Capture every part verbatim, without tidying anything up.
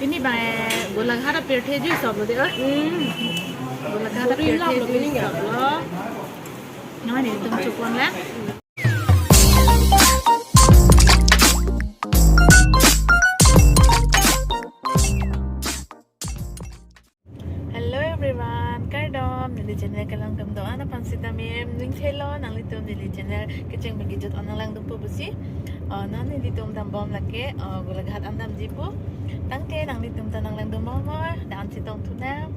Pini bang, eh, Golaghat apirthe juice lo de, eh? Hmm. Golaghat apirthe juice lo. Nangtum chopon le. Hello everyone, kardom, neli channel kelang kardom do-an aphan sitame ning thelo, nanglitum neli channel kecheng bagi jut on nanglang dumpo pusi. Oh, non nelitum dambom lake, oh, Golaghat an damji pu. Tangte nanglitum ta nanglang dummor, dam chetong thu nang.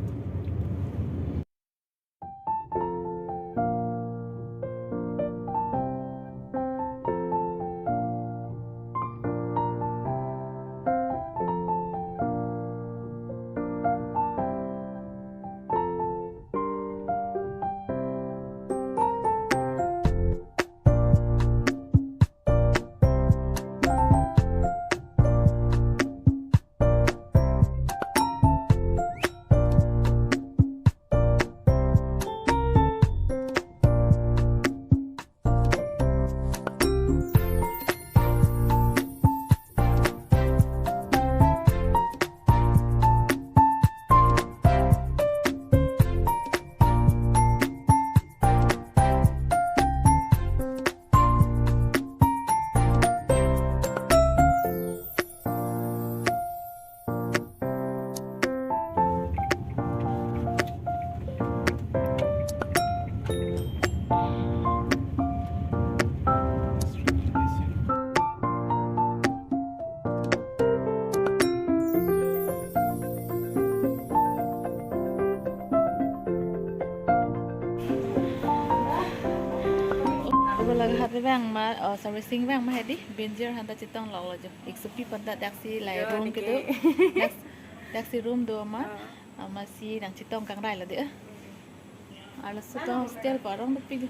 Golaghat vang ma, oh, servicing vang ma hedi, Binjir hanta chetong lok lo jo. Iksopi pon ta daksi lai room kedo. Dak-, daksi room do ma. Ah. Amatsi nangchetong kangrai lo de. Arloso to hostel pu arong dopik.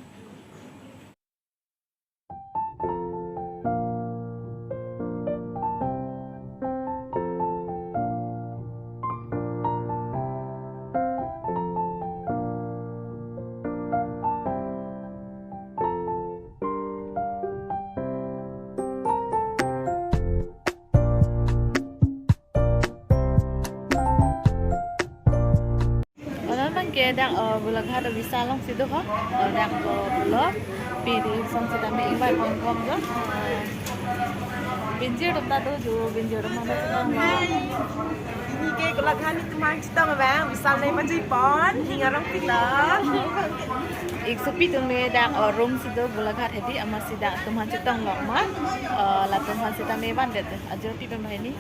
Oh, non abang ke dak, oh, Golaghat Vishal alongsi do ho. Oh, dak, oh, pulo. Pini son sitame ingvai pon kong do. Binjir atum ta do jo, Binjir atum ta do. Pini ke Golaghat nelitum aphan chetong abang, Vishal nangmajui pon, ning arong pilo. Iksopi atum me dak, oh, room si do Golaghat hedi, amatsi dak atum aphan chetong lok ma. Oh, latum aphan sitame vandet, ajor pi pem bahini.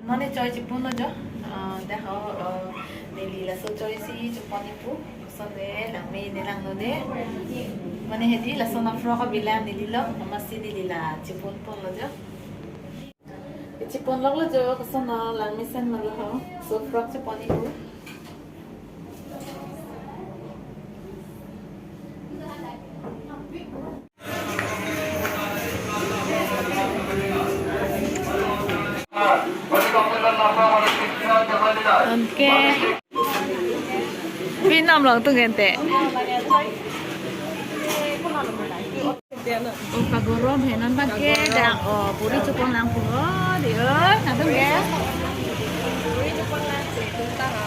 Mane choi chipon lo jo, ah, dak ho, ah, neli laso choi si chipon ipu, son ne langme ne lang lo de. Mane hedi laso na frock abilang neli lo, amatsi neli la chipon pon lo jo. Chipon lok lo jo, koson na langmesen lo ho. So frock chipon ipu. Anke pinam long tung gente. Oh, kagorom he non abang ke dak, oh, puri chipon lang pu ho, di, oh, kadung ke. Puri chipon lang si, tung ta ha.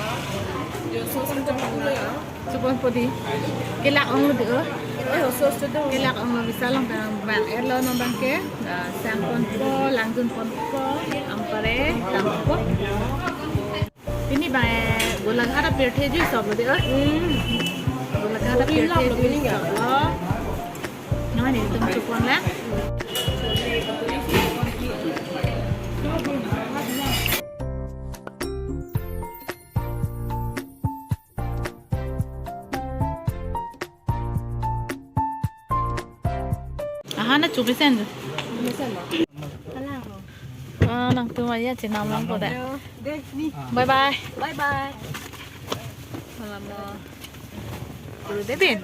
Jo, so, so, so, so, so. Chupon podi. Kelak onglo di o. Eh, oso oso do. Kelak onglo, bisa long tang bang erlo non bangke. Ah, sang ponpo, langdun ponpo, ampare, tangpo. Pini bang, eh, Golaghat apirthe juice lo di o. Hmm. Golaghat apirthe juice lo. Nang nelitum chupon lang. Aha, na chumesen. Mesen lo. Alang lo. Ah, nangtum aja chenam lang ko da. Yo, deh, ni. Bye bye. Bye bye. Salam lo. Guru Debin.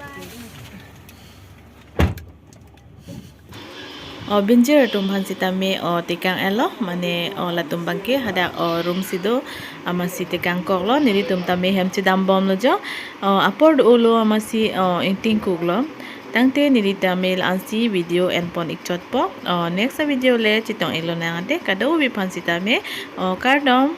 O, binjir atum aphan sitame, o, tekang etlo, mane, o, latum bangke hadak, o, room si do, amatsi tekang koklo, nelitum tame hem chedam bomlo jo, o, apor do-olo amatsi, o, ingting koklo. Tangte neli tame la-ansi video enpon ikchotpo, o, next video le chetong iklo nang ate, kadokave aphan sitame, o, kardom.